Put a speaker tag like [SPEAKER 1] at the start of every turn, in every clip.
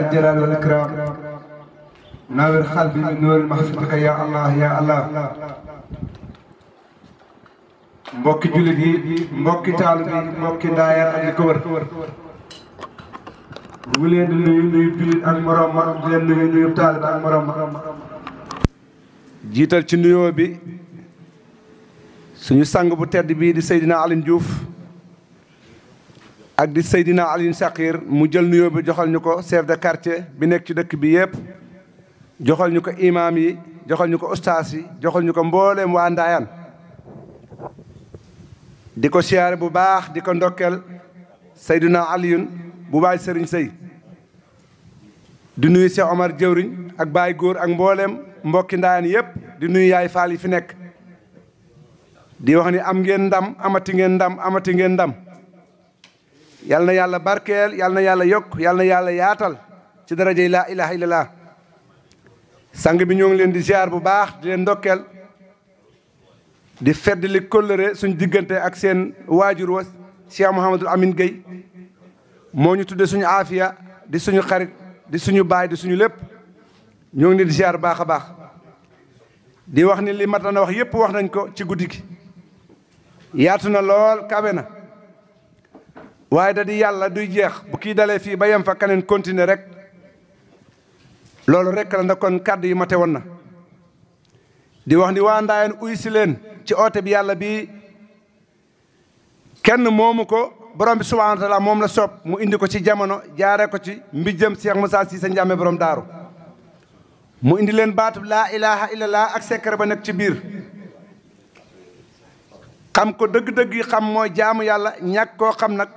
[SPEAKER 1] ذا الجلال والإكرام نور قلبي من نور محبتك يا الله يا الله mbokki jullit yi mbokki taalibe yi mbokki ndaayaan ak li ko wër bu ngi leen di nuyu jullit ak morom ma di leen nuyu taalibe ak morom ma jiital ci nuyoo bi suñu sang bu tedd bii di Seydina Alioune Diouf ak di Seydina Alioune Sakhir mu jël nuyoo bi joxal ñu ko chef de quartier bi nekk ci dëkk bi yëpp joxal ñu ko imaam yi joxal ñu ko ustaas yi joxal ñu ko mbooleem waa Ndaayaan di ko siyaare bu baax di ko ndokkeel Seydina Alioune bu baay Serigne Sey di nuyu Cheikh Omar jëwriñ ak baay góor ak mbooleem mbokki Ndaayaan yëpp di nuyu yaay faal yi fi nekk di wax ni am ngeen ndam amati ngeen ndam amati ngeen ndam yal na yàlla barkeel yal na yàlla yokk yal na yàlla yaatal ci darajay laa ilaha illallah sang bi ñoo ngi leen di ziar bu baax di leen ndokkeel di feddali kóllëre suñ diggante ak seen waajur wa Cheikh Mouhamadul Amin Gueye moo ñu tudde suñu aafiya di suñu xarit di suñu baay di suñu lépp ñoo ngi leen di ziar baax a baax di wax ni li mat na wax yépp wax nañ ko ci guddi gi yaatu na lool kawe na waaye da di yàlla duy jeex bu kii dalee fii ba yem fa kaneen continuer rek loolu rek la ndax kon kàddu yi mate woon na di wax ni waa Ndaayaan uy si leen ci oote bi yàlla bi kenn moomu ko borom bi subhaanahu wa taala moom la soob mu indi ko ci jamono jaaree ko ci mbijjam Cheikh Moussa Cissé Ndiamé borom daaru mu indi leen baatub laa ilaha illallah ak secret ba nekk ci biir xam ko dëgg-dëgg yi xam mooy jaamu yàlla ñàkk koo xam nag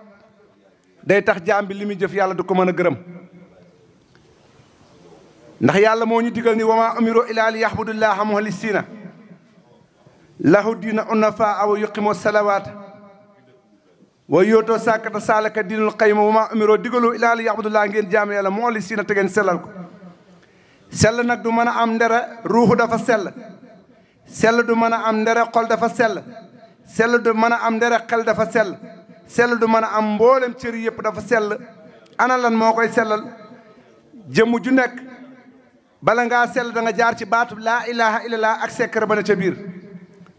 [SPEAKER 1] day tax jaam bi li muy jëf yàlla du ko mën a gërëm ndax yàlla moo ñu digal ni wa maa umiru illaa li yaxbudullaha muxlisiina lahu diina unnafaa wa yuqimu salawaata wa yootoo sàkkata saalaka diinul qayima wa maa umiru digalu illaa li yaxbudullaha ngeen jaamu yàlla muxlisiina te ngeen sellal ko sell nag du mën a am ndere ruuxu dafa sell sell du mën a am ndere xol dafa sell sell du mën a am ndere xel dafa sell sell du mën a am mboolem cër yëpp dafa sell ana lan moo koy sellal jëmm ju nekk bala ngaa sell da nga jaar ci baatu laa ilaha illallah ak secret ba na ca biir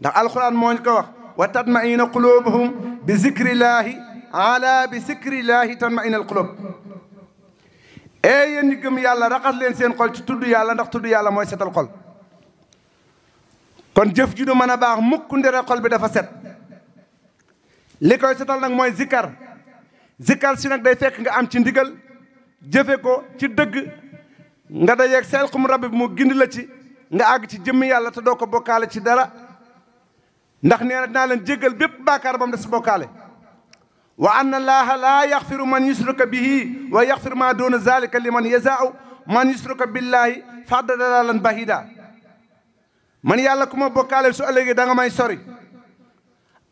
[SPEAKER 1] ndax alquran moo ñu ko wax wa tatmaina qulubuhum bi zikrillahi ala bi zikrillahi tatmaina alqulub yéen ñi gëm yàlla raxas leen seen xol ci tudd yàlla ndax tudd yàlla mooy setal xol kon jëf ji du mën a baax mukk ndere xol bi dafa set li koy setal nag mooy zikkar zikkar si nag day fekk nga am ci ndigal jëfe ko ci dëgg nga dajeeg seelxum rabbi bi mu gindi la ci nga àgg ci jëmmi yàlla te doo ko bokkaale ci dara ndax nee na dinaa leen jéggal bépp baakaar ba mu des bokkaale wa anna allaha laa yaxfiru man yusrika bihi wa yaxfiru ma doona zalika liman yazaau man yusrika billahi fadda dalalan bahida man yàlla ku ma bokkaale su ëllëgee da nga may sori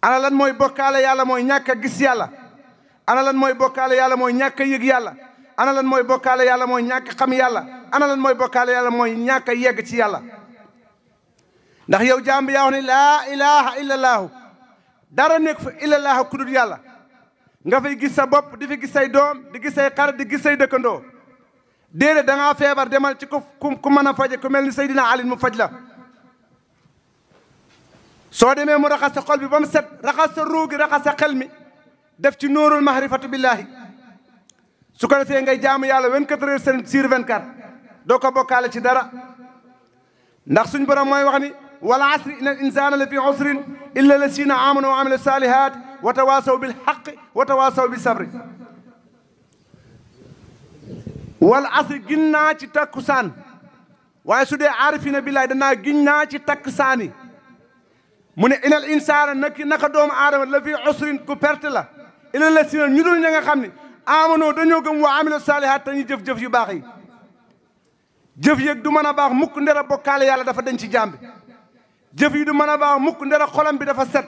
[SPEAKER 1] ana lan mooy bokkaale yàlla mooy ñàkk a gis yàlla ana lan mooy bokkaale yàlla mooy ñàkk a yëg yàlla ana lan mooy bokkaale yàlla mooy ñàkk xam yàlla ana lan mooy bokkaale yàlla mooy ñàkk a yegg ci yàlla ndax yow jaam bi yaa wax ne laa ilaha illallahu dara nekk fa illallahu ku dul yàlla nga fay gis sa bopp di fi gis say doom di gis say xarit di gis say dëkkandoo déedéet da ngaa feebar demal ci ku mën a faje ku mel ni Seydina Alioune mu faj la soo demee mu raxas sa xol bi ba mu set raxas sa ruu gi raxas sa xel mi def ci nuurul mahrifatu billahi su ko defee ngay jaamu yàlla 24 heures sur 24 doo ko bokkaale ci dara ndax suñ borom mooy wax ni wal asri inna al insana la fi usrin illa lasina amanu wa amilu salihat wa tawasaw bil haqqi wa tawasaw bis sabri wal asri ginnaa ci takkusaan waaye su dee aarifina billahi danaa ginnaa ci takkusaani mu ne inal insaana naka doomu aadama la fi usrin ku perte la illa lasina ñu dul ña nga xam ne amanoo dañoo gëm wa amilu salihat te ñu jëf-jëf yu baax yi jëf yëg du mën a baax mukk ndera bokkaale yàlla dafa denc ci jaam bi jëf yi du mën a baax mukk ndera xolam bi dafa set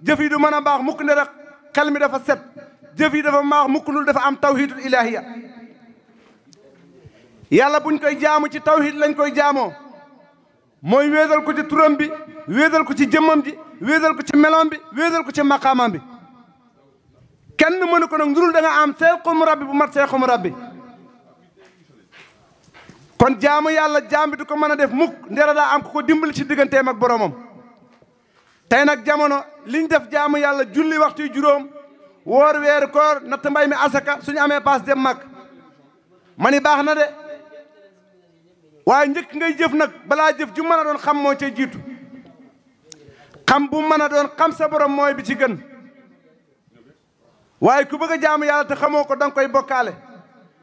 [SPEAKER 1] jëf yi du mën a baax mukk ndera xel mi dafa set jëf yi dafa baax mukk lul dafa am tawhidul ilahiya yàlla buñ koy jaamu ci tawhid lañ koy jaamoo mooy wéetal ko ci turam bi wéetal ko ci jëmmam ji wéetal ko ci meloom bi wéetal ko ci maqaamam bi kenn mënu ko nag ndurul da nga am seexum rabbi bu mat seexum rabbi kon jaamu yàlla jaam bi du ko mën a def mukk ndera daa am ku ko dimbali ci digganteem ak boromam. tey nag jamono liñ def jaamu yàlla julli waxtu yu juróom woor weeru koor natt mbay mi asaka suñu amee paas dem mag ma ni baax na de waaye njëkk ngay jëf nag balaa jëf ju mën a doon xam moo ca jiitu xam bu mën a doon xam sa borom mooy bi ci gën waaye ku bëgg a jaamu yàlla te xamoo ko da nga koy bokkaale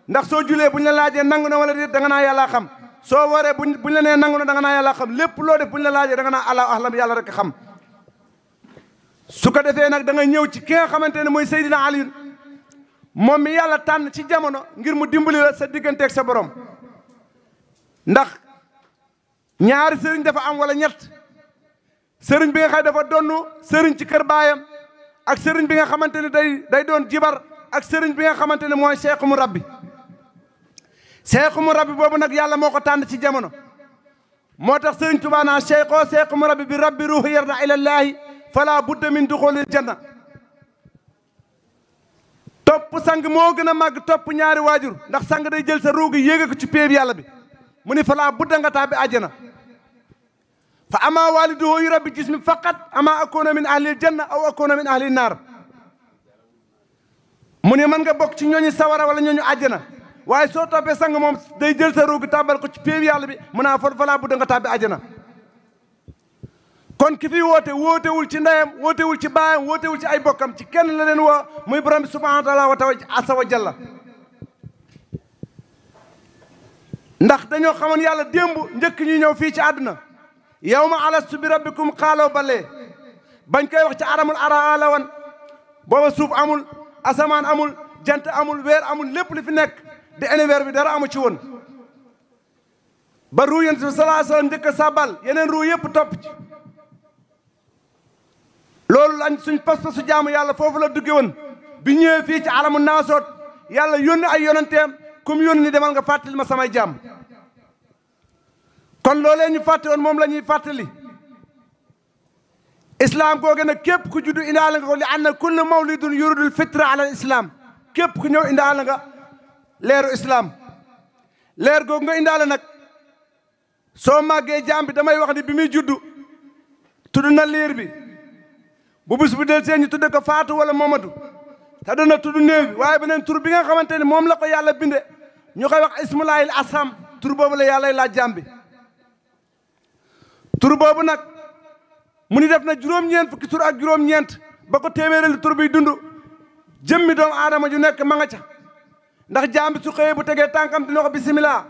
[SPEAKER 1] ndax soo julee buñ la laajee nangu na wala déet da nga naa yàllaa xam soo wooree buñ la nee nangu na da nga naa yàllaa xam lépp loo def buñ la laajee da nga naa allahu ahlam yàlla rek xam. su ko defee nag da nga ñëw ci ki nga xamante ne mooy Seydina Aliyun moom mi yàlla tànn ci jamono ngir mu dimbali la sa digganteeg sa borom ndax ñaari sëriñ dafa am wala ñett sëriñ bi nga xam dafa donnu sëriñ ci kër baayam ak sëriñ bi nga xamante ne day doon jibar ak sëriñ bi nga xamante ne mooy seexu mu rabbi seexu mu rabbi boobu nag yàlla moo ko tànn ci jamono moo tax sëriñ Tuubaa naa seexu mu rabbi bi rabbi ruuhu yarda ilallaahi fala budda min duxulil janna topp sang moo gën a màgg topp ñaari waajur ndax sang day jël sa ruugi yéege ko ci péeb yàlla bi mu ni fala budda nga tàbbi àjjana fa ama waliduhu yu rabbi jismi faqat ama akuna min ahlil janna aw akuna min ahlil naar mu ne mën nga bokk ci ñooñu sawara wala ñooñu àjjana waaye soo toppee sang moom day jël sa ruugi tàbbal ko ci péeb yàlla bi mu naa fala budda nga tàbbi àjjana kon ki fi woote wootewul ci ndeyam wootewul ci baayam wootewul ci ay bokkam ci kenn la leen woo muy borom bi subhanahu wa taala asa wa jalla ndax dañoo xamoon yàlla démb njëkk ñuy ñëw fii ci àdduna yawma alastu bi rabbikum xaaloo balee bañ koy wax ci aramul ara la woon booba suuf amul asamaan amul jant amul weer amul lépp li fi nekk di univers bi dara amu ci woon ba ruu yonent bi sallallahu alayhi wa sallam njëkk a sàbbal yeneen ruu yëpp topp ci loolu lañ suñ pas-pas su jaamu yàlla foofu la dugge woon bi ñëwee fii ci alamu naasoot yàlla yónni ay yonenteem comme yónni ni demal nga fàttali ma samay jaam kon loolee ñu fàtte woon moom la ñuy fàttali islam googe nag képp ku juddu indaale nga ko li anna kullu mawlidun yuridul fitra ala islam képp ku ñëw indaale nga leeru islam leer googu nga indaale nag soo màggee jaam bi damay wax ni bi muy juddu tudd na liir bi bu bis bu del seen ñu tudde ko Faatu wala Mamadou te dana tudd néew bi waaye beneen tur bi nga xamante ne moom la ko yàlla binde ñu koy wax ismulaahil asam tur boobu la yàlla laaj jaam bi tur boobu nag mu ni def na juróom-ñeent fukki tur ak juróom-ñeent ba ko téeméerali tur biy dund jëmmi doomu aadama ju nekk ma nga ca ndax jaam bi su xëyee bu tegee tànkam dina ko bisimilah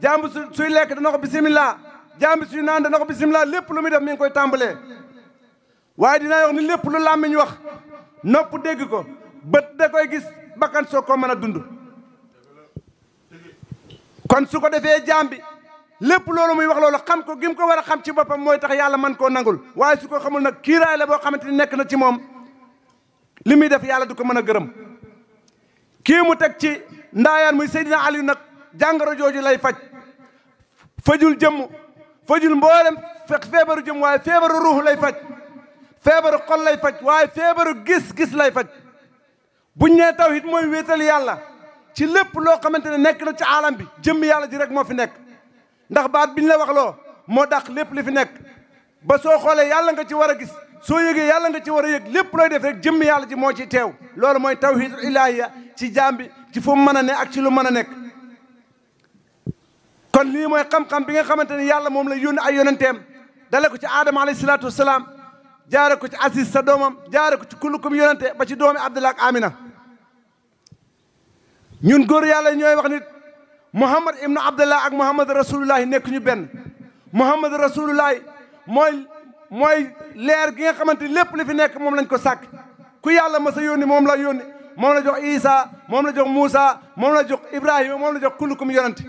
[SPEAKER 1] jaam bi suy lekk dana ko bisimilah jaam bi suy naan dana ko bisimilah lépp lu muy def mi ngi koy tàmbalee waaye dinaa wax ni lépp lu làmmiñ wax nopp dégg ko bët da koy gis bakkan soo ko mën a dund kon su ko defee jaam bi lépp loolu muy wax loolu xam ko gim ko war a xam ci boppam mooy tax yàlla mën koo nangul waaye su ko xamul nag kiiraay la boo xamante ni nekk na ci moom li muy def yàlla du ko mën a gërëm kii mu teg ci ndaayaan muy Seydina Aliou nag jàngoro jooju lay fajul jëmm fajul mboolem feebaru jëmm waaye feebaru ruux lay faj feebaru xol lay faj waaye feebaru gis-gis lay faj buñ nee tawhid mooy wéetal yàlla ci lépp loo xamante ne nekk na ci aalam bi jëmm yàlla ji rek moo fi nekk ndax baat biñ la wax loo moo dàq lépp li fi nekk ba soo xoolee yàlla nga ci war a gis soo yëgee yàlla nga ci war a yëg lépp looy def rek jëmm yàlla ji moo ci teew loolu mooy tawhidul ilaahiya ci jaam bi ci fu mu mën a ne ak ci lu mën a nekk kon lii mooy xam-xam bi nga xamante ne yàlla moom la yónni ay yonenteem dale ko ci aadama alayhi salaatu wasalaam jaare ko ci Aziz sa doomam jaare ko ci kullukum yonente ba ci doomi Abdullah ak Amina ñun góor yàlla ñooy wax nit Muhammad ibnu Abdullah ak Muhammad rasulullahi nekk ñu benn Muhammad rasulullahi mooy leer gi nga xamante lépp li fi nekk moom lañ ko sàkk ku yàlla mas a yónni moom la yónni moom la jox Isa moom la jox Moussa moom la jox Ibrahima moom la jox kullukum yonente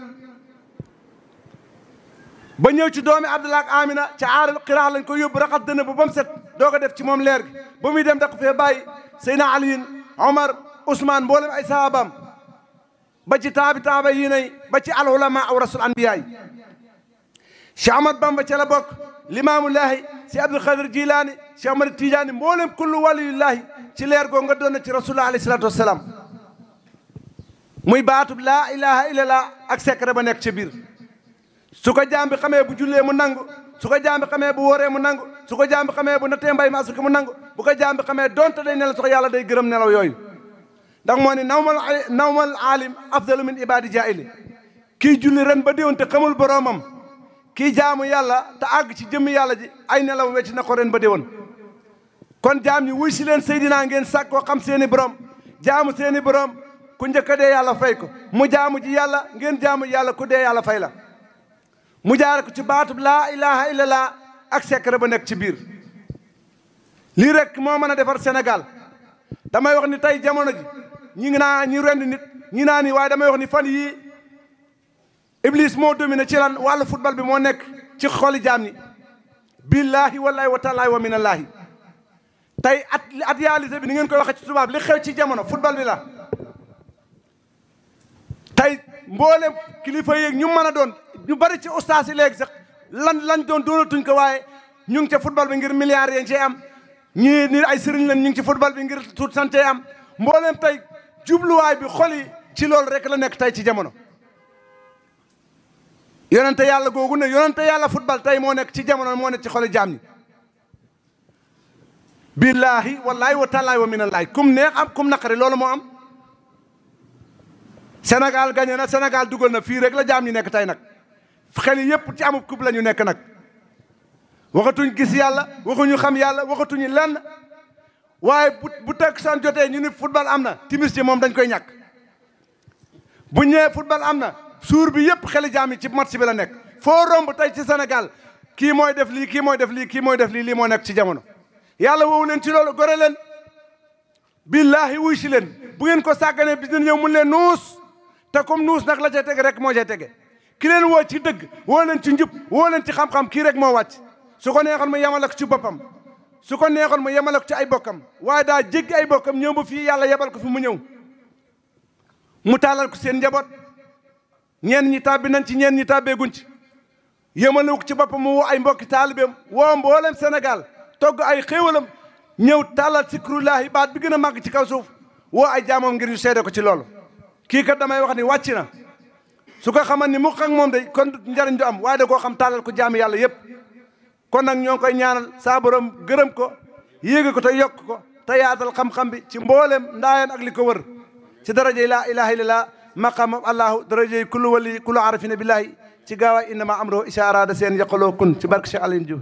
[SPEAKER 1] ba ñëw ci doomi Abdullah ak Amina ca aaral xiraa lañ ko yóbbu raxas dënn ba mu set doo ko def ci moom leer gi ba muy dem da ko fee bàyyi Seydina Aliyin Omar Ousmane mboolem ay sahabaam ba ci taaba yi nay ba ci al ulama aw rasul anbiya yi Cheikh Ahmad Bamba ca la bokk limaamullahi si Abdul Xadir Jilaani Cheikh Ahmad Tijaani mboolem kullu waliyullahi ci leer goo nga doon na ci rasulullah alayhi salaatu wasalaam muy baatub laa ilaha illallah ak secret ba nekk ca biir su ko jaam bi xamee bu jullee mu nangu su ko jaam bi xamee bu wooree mu nangu su ko jaam bi xamee bu nattee mbay ma asuka mu nangu bu ko jaam bi xamee donte day nelaw sax yàlla day gërëm nelaw yooyu ndax moo ni nawmal aalim afdalu min ibadi jaahili kii julli ren ba déwén te xamul boroomam kii jaamu yàlla te àgg ci jëmmi yàlla ji ay nelaw wecc na ko ren ba déwén kon jaam ñi wuy si leen Seydina ngeen sàkkoo xam seeni borom jaamu seeni borom ku njëkk a dee yàlla fay ko mu jaamu ji yàlla ngeen jaamu yàlla ku dee yàlla fay la mu jaare ko ci baatub laa ilaha illallah ak secret ba nekk ci biir lii rek moo mën a defar Sénégal damay wax ni tey jamono ji ñi ngi naa ñi rend nit ñi naa ni waaye damay wax ni fan yii Iblis moo dominé ci lan wàllu football bi moo nekk ci xoli jaam ñi billahi wallahi wa taalahi wa minallahi tey actualité bi ni ngeen koy waxee ci tubaab li xew ci jamono football bi la tey mboolem kilifa yeeg ñu mën a doon ñu bari ci ustaas yi léegi sax lañ doonatuñ ko waaye ñu ngi ca football bi ngir milliards yi cee am ñii ni ay sëriñ lañ ñu ngi ci football bi ngir tuut sante am mboolem tey jubluwaay bi xol yi ci loolu rek la nekk tey ci jamono yonente yàlla googu ne yonente yàlla football tey moo nekk ci jamono moo nekk ci xoli jaam ñi billahi wallahi wa taalahi wa minallahi kum neex am kum naqari loolu moo am Sénégal gagné na Sénégal dugal na fii rek la jaam ñi nekk tey nag xel yi yëpp ci amub coupe la ñu nekk nag waxatuñ gis yàlla waxuñu xam yàlla waxatuñu lenn waaye bu takkusaan jotee ñu ni football am na timis ji moom dañ koy ñàkk bu ñëwee football am na suur bi yëpp xeli jaam yi ci match bi la nekk foo romb tey ci Sénégal kii mooy def lii kii mooy def lii kii mooy def lii lii moo nekk ci jamono yàlla woowu leen ci loolu gore leen billahi wuy si leen bu ngeen ko sàgganee bis dina ñëw mun leen nuus te comme nuus nag la cay tege rek moo cay tege ki leen woo ci dëgg woo leen ci njub woo leen ci xam-xam kii rek moo wàcc su ko neexoon mu yemale ko ci boppam su ko neexoon mu yemale ko ci ay bokkam waaye daa jéggi ay bokkam ñëw ba fii yàlla yebal ko fi mu ñëw mu taalal ko seen njaboot ñeen ñi tàbbi nañ ci ñeen ñi tàbbeeguñ ci yemale ko ci boppam mu woo ay mbokki taalibeem woo mboolem Sénégal togg ay xéewalam ñëw taalal sikrullahi baat bi gën a màgg ci kaw suuf woo ay jaamam ngir ñu seede ko ci loolu kii kat damay wax ni wàcc na su ko xaman ni mukk ak moom de kon njariñ du am waaye da koo xam taalal ko jaami yàlla yépp kon nag ñoo ngi koy ñaanal saa borom gërëm ko yéege ko te yokk ko te yaatal xam-xam bi ci mboolem ndaayaan ak li ko wër ci darajey laa ilaha illallah maqam allahu darajey kullu wali kullu arafina billahi ci gaawaay innama amro isa arada seen yaqaloo kun ci barke Cheikh Alioune Diouf